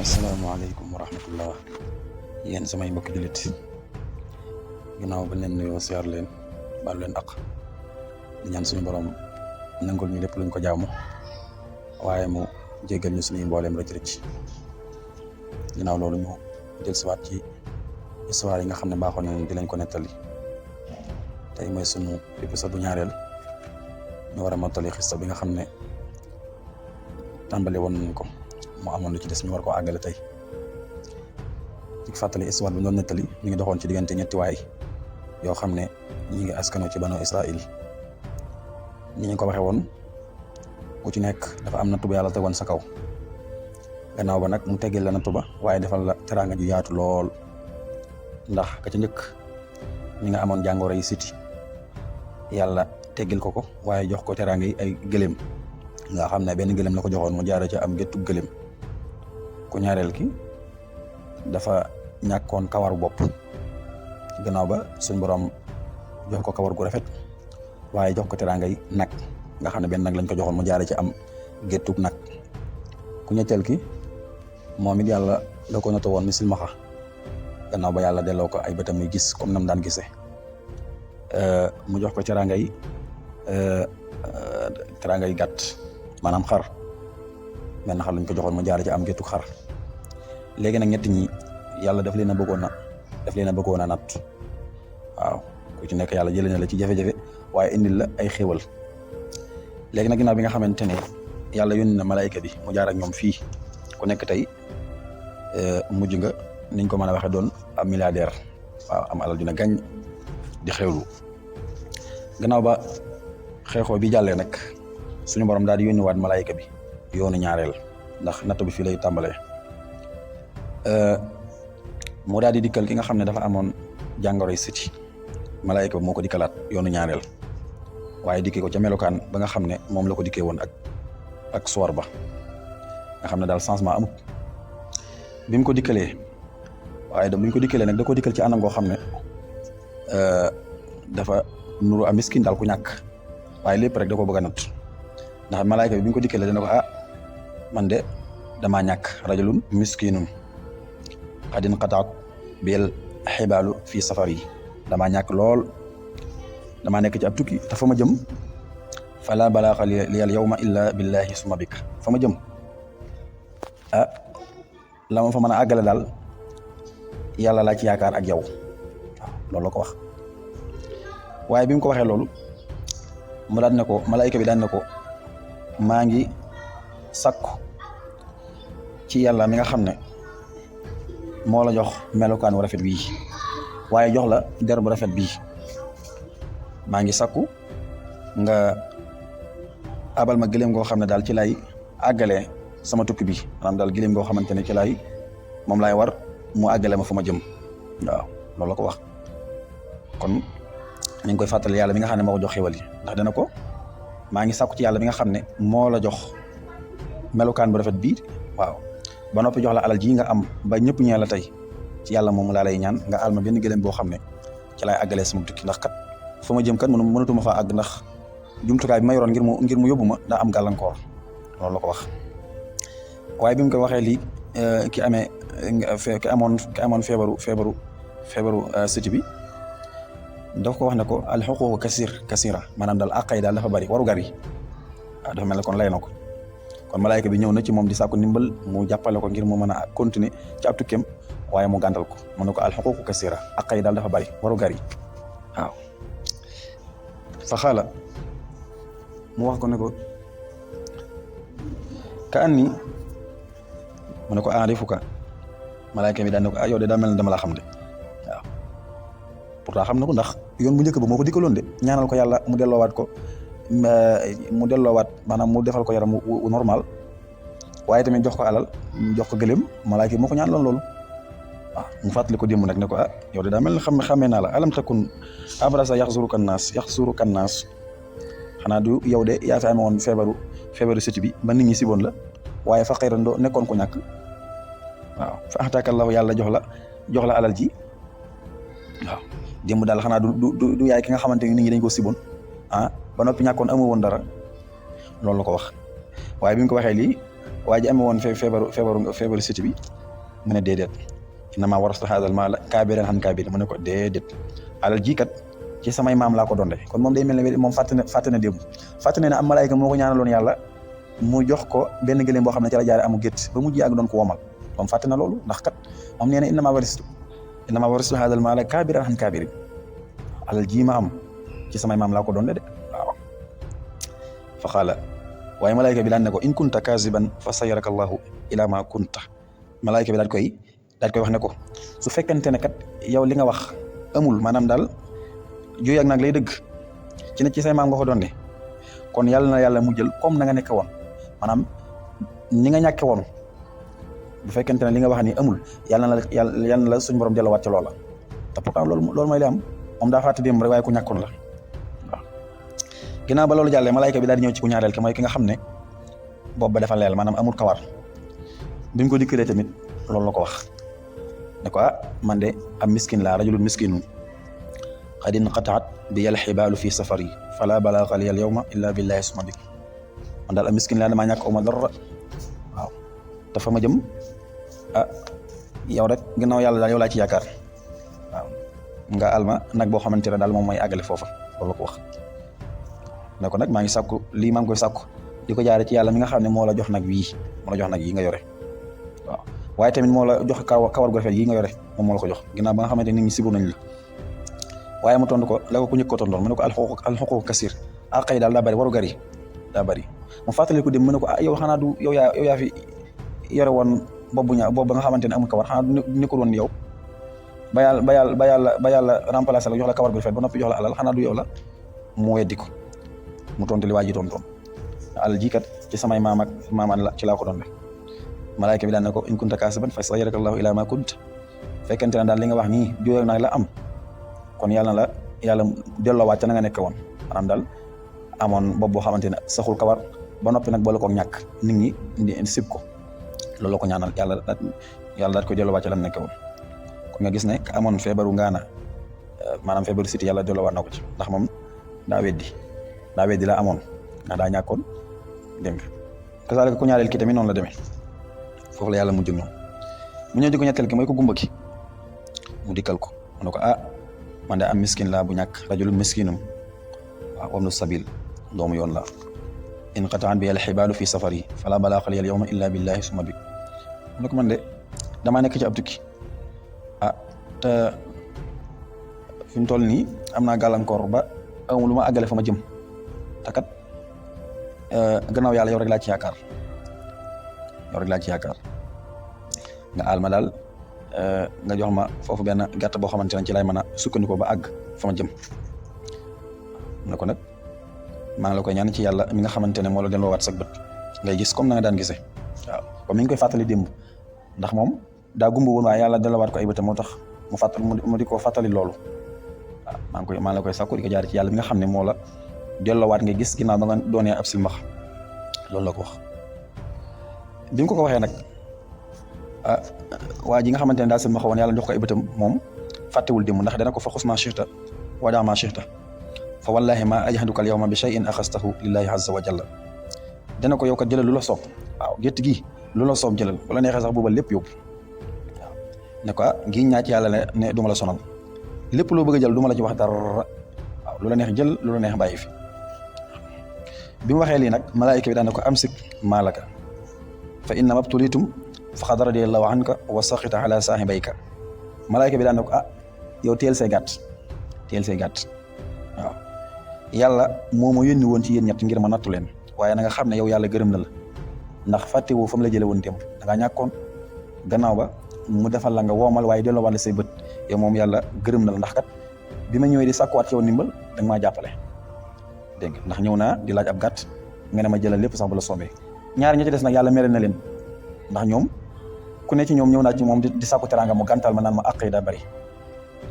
asalaamaaleykum wa rahmatullah yéen samay mbokki jullit ginnaaw ba leen nuyoo siyaar leen baal leen ak di ñaan suñu borom nangul ñu lépp luñ ko jaamu waaye mu jéggal ñu suñuy mbooleem rëcc-rëcc ginnaaw loolu ñu jël siwaat ci histoire yi nga xam ne baaxoon nañ di lañ ko nettali tey mooy sunu épisode bu ñaareel ñu war a mottali xista bi nga xam ne tàmbali woon nañ ko mu amoon lu ci des ñu war koo àggale tey ci fàttali histoire bi ñu doon nettali mi ngi doxoon ci diggante ñetti waay yoo xam ne ñi ngi askano ci banu Israil ni ñu ko waxee woon ku ci nekk dafa am nattu bu yàlla tegoon sa kaw gannaaw ba nag mu teggil la nattu ba waaye defal la teraanga ju yaatu lool ndax ka ca njëkk ñi nga amoon jàngoro yi siti yàlla teggil ko waaye jox ko teraanga yi ay gëléem nga xam ne benn gëléem la ko joxoon mu jaare ca am géttu gëléem ku ñaareel ki dafa ñàkkoon kawaru bopp gannaaw ba suñ borom jox ko kawar gu rafet waaye jox ko teraanga yi nag nga xam ne benn nag lañ ko joxoon mu jaare ci am géttug nag ku ñetteel ki moom it yàlla da ko nattoo woon mi silmaxa gannaaw ba yàlla delloo ko ay bëtam muy gis comme nam daan gisee mu jox ko teraanga yi gàtt maanaam xar benn xar lañ ko joxoon mu jaare ci am géttug xar léegi nag ñett ñi yàlla daf leen a bëggoon a natt waaw ku ci nekk yàlla jëlee na la ci jafe-jafe waaye indil la ay xéwal léegi nag ginnaaw bi nga xamante ne yàlla yónni na malayka bi mu jaar ak ñoom fii ku nekk tey mujj nga niñ ko mën a waxee doon am milliardaire waaw am alal dina gañ di xewlu gannaaw ba xeexoo bi jàllee nag suñu borom daal di yónniwaat malayka bi yoonu ñaareel ndax natt bi fii lay tàmbalee moo daal di dikkal ki nga xam ne dafa amoon jàngoroy siti malayka bi moo ko dikkalaat yoonu ñaareel waaye dikkee ko ca melokaan ba nga xam ne moom la ko dikkee woon ak soor ba nga xam ne daal changement amut bi mu ko dikkalee waaye da bu ñu ko dikkalee nag da ko dikkal ci anam goo xam ne dafa nuru am miskin daal ku ñàkk waaye lépp rek da ko bëgg a natt ndax malayka bi bi ñu ko dikkalee dana ko man de damaa ñàkk rajulun miskinun xadin qataat bil xibaalu fii safar yi damaa ñàkk lool damaa nekk ci ab tukki te fa ma jëm fala balaaxa liyal yawma illa billahi suma bika fa ma jëm la ma fa mën a àggale daal yàlla laa ci yaakaar ak yow waaw loolu la ko wax waaye bi mu ko waxee loolu mu daan ne ko malayka bi daan ne ko maa ngi sakku ci yàlla mi nga xam ne moo la jox melokaan wu rafet bii waaye jox la der bu rafet bii maa ngi sakku nga abal ma gëléem goo xam ne daal ci lay àggalee sama tukki bi maanaam daal gëléem goo xamante ne ci lay moom laay war mu àggale ma fu ma jëm waaw loolu la ko wax kon ñu ngi koy fàttali yàlla mi nga xam ne moo ko jox xéwal yi ndax dana ko maa ngi sakku ci yàlla mi nga xam ne moo la jox melokaan bu rafet bii waaw ba noppi jox la alal ji nga am ba ñëpp ñee la tey ci yàlla moom laa lay ñaan nga alma benn gëléem boo xam ne ci laay àggalee sama tukki ndax kat fa ma jëm kat mënatuma faa àgg ndax jumtukaay bi ma yoroon ngir mu yóbbu ma daa am gàllankoor loolu la ko wax waaye bi mu ko waxee lii ki amoon feebaru siti bi daf ko wax ne ko al xuquuqu kasira maanaam daal àq yi daal dafa bari waru gar yi waaw dafa mel ne kon lay na ko kon malayka bi ñëw na ci moom di sàkku ndimbal mu jàppale ko ngir mu mën a continuer ci ab tukkeem waaye mu gàntal ko mu ne ko al xuquuqu kasira àq yi daal dafa bari waru gar yi waaw fa xaala mu wax ko ne ko ka anni mu ne ko arifuka malayka bi daan ne ko yow de daa mel ne dama la xam de waaw pourtant xam na ko ndax yoon bu njëkk ba moo ko dikkaloon de ñaanal ko yàlla mu delloowaat maanaam mu defal ko yaram wu normal waaye tamit jox ko alal jox ko gëléem malayka bi moo ko ñaanaloon loolu waaw mu fàttali ko démb nag ne ko yow de daa mel ne xamee naa la alam takun abrasa yaxsuruka naas xanaa du yow de yaa fi amee woon feebaru siti bi ba nit ñi siboon la waaye faqiran doo nekkoon ko ñàkk waaw fa axtaaka allahu yàlla jox la alal ji waaw démb daal xanaa du yaay ki nga xamante ni nit ñi dañ ko siboon ba noppi ñàkkoon amoo woon dara loolu la ko wax waaye bi mu ko waxee lii waa ji amee woon feebaru siti bi mu ne déedéet innamaa warastu haadal maala kaabiran an kaabir mu ne ko déedéet alal ji kat ci samay maam laa ko donde kon moom day mel ne moom fàtte na démb fàtte ne am malaayka moo ko ñaanaloon yàlla mu jox ko benn gëléem boo xam ne ci la jaare amu gétt ba mujj yàgg doon ko womal moom fàtte na loolu ndax kat moom nee na innamaa waristu haadal maala kaabiran an kaabirin alal ji ma am ci samay maam laa ko donde de waaw fa qaala waaye malaayka bi daan ne ko in kunta kaziban fa sayaraka allahu ila ma kunta malaayka bi daal koy wax ne ko su fekkente ne kat yow li nga wax amul maanaam daal jooy ak nag lay dëgg ci ne ci say maam nga ko donde kon yàlla na yàlla mu jël comme na nga nekk woon maanaam ni nga ñàkke woon bu fekkente ne li nga wax ni amul yàlla na la suñ borom delluwaat ci loola te pourtant loolu mooy li am moom daa fàtte démb rek waaye ku ñàkkoon la waaw ginnaaw ba loolu jàllee malaayka bi daal di ñëw ci ku ñaareel ki mooy ki nga xam ne boobu ba dafa leel maanaam amul kawar bi mu ko dikkalee tamit loolu la ko wax ne ko man de am miskin laa rajulun miskinun qad inqataat bi yal xibaalu fi safari fala balaaga liya al yawma illa billahi suma bik man daal am miskin laa damaa ñàkk uma dara waaw dafa ma jëm yow rek ginnaaw yàlla daal yow laa ci yaakaar waaw nga alma nag boo xamante ne daal moom mooy àggale foofa loolu la ko wax ne ko nag maa ngi sàkku lii maa ngi koy sàkku di ko jaare ci yàlla mi nga xam ne moo la jox nag wii moo la jox nag yi nga yore waaw waaye tamit moo la jox kawar gu rafet yi nga yore moom moo la ko jox ginnaaw ba nga xamante nit ñi sibur nañ la waaye mu tontu ko la ko ku ñëkk ko tontoon mu ne ko alxuquuq kasir àq yi daal daa bëri waru gar yi daa bëri mu fàttali ko dem mu ne ko yow xanaa du yow yaa fi yore woon boobu ba nga xamante ne amul kawar xanaa du nekkul woon yow ba yàlla remplacé la jox la kawar gu rafet ba noppi jox la alal xanaa du yow la mu weddi ko mu tontu li waa ji tontoon alal ji kat ci samay maamaan la ci laa ko doon def malaayka bi daan ne ko in kunta kaasiban fa sayyaraka allahu ila ma kunt fekkente ne daal li nga wax nii jooy nag la am kon yàlla delloowaat ca na nga nekk woon maanaam daal amoon bopp boo xamante ne saxul kawar ba noppi nag boole ko ñàkk nit ñi sib ko loolu la ko ñaanal yàlla daal ko delloowaat ca la nekk woon kon nga gis ne ka amoon feebaru ngaana maanaam feebaru siti yàlla delloowaat na ko ci ndax moom daa weddi la amoon ndax daa ñàkkoon dégg nga kasaalika ku ñaareel ki tamit noonu la demee foofu la yàlla mu jëm ñoom mu ñëw di ko ñetteel ki mooy ko gumba ki mu dikkal ko mu ne ko man de am miskin laa bu ñàkk rajulun miskinum waaw wabnu sabil doomu yoon la in qataan bi al xibaalu fi safari fala balaaqa liya al yawma illa billahi suma bi mu ne ko man de damaa nekk ci ab tukki te fi mu toll nii am naa gàllankoor ba amul lu ma àggale fa ma jëm te kat gannaaw yàlla yow rek laa ci yaakaar nga aal ma daal nga jox ma foofu benn gàtt boo xamante ne ci lay mën a sukkandikoo ba àgg fa ma jëm ne ko nag maa ngi la koy ñaan ci yàlla mi nga xamante ne moo la delloowaat sa bët ngay gis comme na nga daan gisee waaw comme mi ngi koy fàttali démb ndax moom daa gumba woon waaye yàlla delloowaat ko ay bëtam moo tax mu di ko fàttali loolu waaw maa ngi la koy sàkku di ko jaar ci yàlla mi nga xam ne moo la delloowaat nga gis ginnaaw ba nga doonee ab silmax loolu la ko wax bi mu ko waxee nag waa ji nga xamante ne daal silmaxa woon yàlla jox ko ay bëtam moom fàttewul démb ndax dana ko fa xus ma chixta wadaa ma chixta fa wallahi ma ajhaduka al yawma bi shay'in axastahu lillahi azza wa jalla dana ko yow kat jëlal lu la soob waaw gétt gi lu la soob jëlal bu la neexee sax booba lépp yóbbu waaw ne ko ngi ñaa ci yàlla ne du ma la sonal lépp loo bëgg a jël du ma la ci wax dara waaw lu la neex jël lu la neex bàyyi fi bi mu waxee lii nag malaayika bi daan ne ko amsik maalaka fa inna mabtulitum faqad radiyallahu anka wa saxita ala saahibayka malaayika bi daan ne ko yow teel say gàtt waaw yàlla moo ma yónni woon ci yéen ñett ngir ma nattu leen waaye na nga xam ne yow yàlla gërëm na la ndax fàtte woo fa mu la jëlee woon démb da ngaa ñàkkoon gannaaw ba mu defal la nga woomal waaye delloo wàll say bët yow moom yàlla gërëm na la ndax kat bi ma ñëwee di sàkkuwaat ci yow ndimbal da nga maa jàppale dégg nga ndax ñëw naa di laaj ab gàtt nga ne ma jëlal lépp sax bu la soobee ñaar ñi ci des nag yàlla mere na leen ndax ñoom ku ne ci ñoom ñëw naa ci moom di sàkku teraanga mu gàntal ma naan ma àq yi daa bari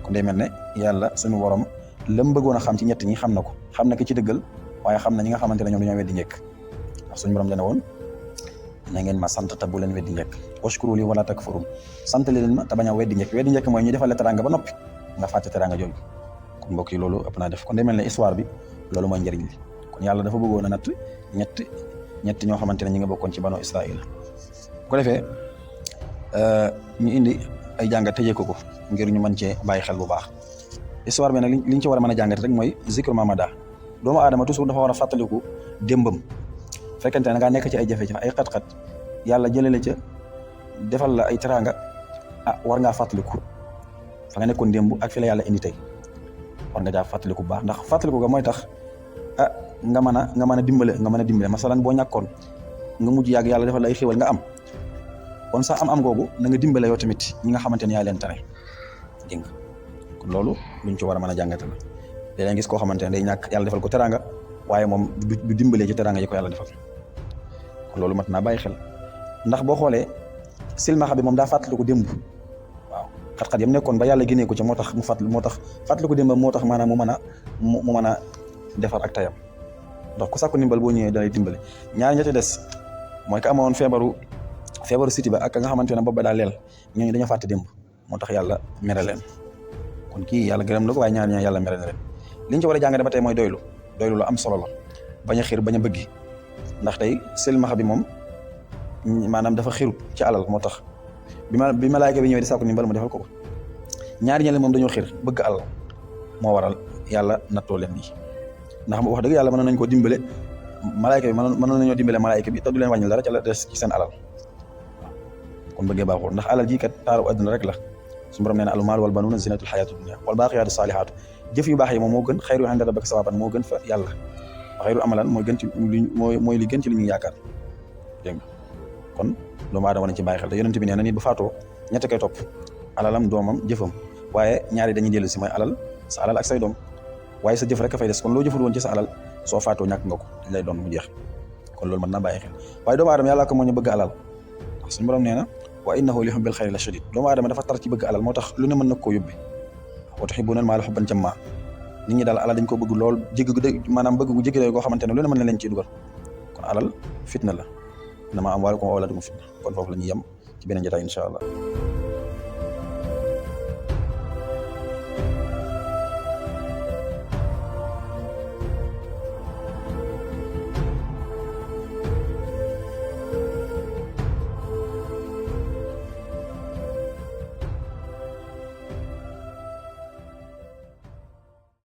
kon day mel ne yàlla suñu borom lam bëggoon a xam ci ñett ñi xam na ko xam na ki ci dëggal waaye xam na ñi nga xamante ne ñoom dañoo weddi njëkk ndax suñu borom dana woon na ngeen ma sant te bu leen weddi njëkk washkuru li wala takfurun sant leen ma te bañ a weddi njëkk mooy ñu defal la teraanga ba noppi nga fàtte teraanga jooju kon mbokk yi loolu ëpp naa def kon day mel ne histoire bi loolu mooy njëriñ li kon yàlla dafa bëggoon a natt ñett ñoo xamante ne ñi nga bokkoon ci banu Israil bu ko defee ñu indi ay jàngat tëjee ko ngir ñu mën cee bàyyi xel bu baax. histoire bi nag liñ ci war a mën a jàngate rek mooy zikru mamada doomu aadama toujours dafa war a fàttaliku démbam fekkente ne ngaa nekk ci ay jafe-jafe ay xat-xat yàlla jëlee la ca defal la ay teraanga war ngaa fàttaliku fa nga nekkoon démb ak fi la yàlla indi tey war nga jaa fàttaliku bu baax ndax fàttaliku ga mooy tax nga mën a dimbale masalan boo ñàkkoon nga mujj yàgg yàlla defal la ay xéwal nga am kon sax am googu na nga dimbale yow tamit ñi nga xamante ne yaa leen tane dégg nga kon loolu luñ ci war a mën a jàngate la léeg-léeg gis koo xamante ne day ñàkk yàlla defal ko teraanga waaye moom du dimbalee ci teraanga yi ko yàlla defal kon loolu mat naa bàyyi xel ndax boo xoolee silmaxa bi moom daa fàttaliku démb waaw xat-xat yam nekkoon ba yàlla génnee ko ci moo tax fàttaliku démb moo tax maanaam mu mën a defar ak tayam ndax ku sàkku ndimbal boo ñëwee dalay dimbale ñaari ñetti des mooy ka amoon feebaru siti ba ak nga xamante ne boobu daa leel ñooñu dañoo fàtte démb moo tax yàlla mere leen kon kii yàlla gërëm na ko waaye ñaar ñaa yàlla mere na leen liñ ci war a jàngate ba tey mooy doylu lu am solo la bañ a xiir bañ a bëggi ndax tey silmaxa bi moom maanaam dafa xirut ci alal moo tax bi malaayka bi ñëwee di sàkku ndimbal mu defal ko ñaari ñale moom dañoo xir bëgg alal moo waral yàlla nattoo leen nii ndax wax dëgg yàlla mënoon nañ koo dimbale malaayka bi mënoon nañoo dimbale malaayka bi te du leen wàññil dara ca la des ci seen alal kon bëggee baaxul ndax alal ji kat taaru àdduna rek la suñu borom nee na almaal wal banuuna zinatul xayaatu dunya wal baaqiyaatu saalihaatu jëf yu baax yi moom moo gën xayru inda rabbika sawaaban moo gën fa yàlla xayru amalan mooy gën ci mooy li gën ci li ñuy yaakaar dégg nga kon doomu aadama nañ ci bàyyi xel te yonent bi nee na nit bu faatoo ñett koy topp alalam doomam jëfam waaye ñaari dañuy dellu si mooy sa alal ak say doom waaye sa jëf rek a fay des kon loo jëful woon ci sa alal soo faatoo ñàkk nga ko dañ lay doon mu jeex kon loolu mën naa bàyyi xel waaye doomu aadama yàlla ko moo ñu bëgg alal ndax suñu borom nee na wa innahu li hubbil xayri la shadid doomu aadama dafa tar ci bëgg alal moo tax lu ne mën na koo yóbbe wa tuhibbuuna al-maala hubban jammaa nit ñi daal alal dañ ko bëgg lool maanaam bëgg gu jéggi goo xamante ne lu ne mën na leen ciy dugal kon alal fitna la innamaa amwaalukum wa awlaadukum fitna kon foofu la ñuy yem ci beneen jotaay incha allah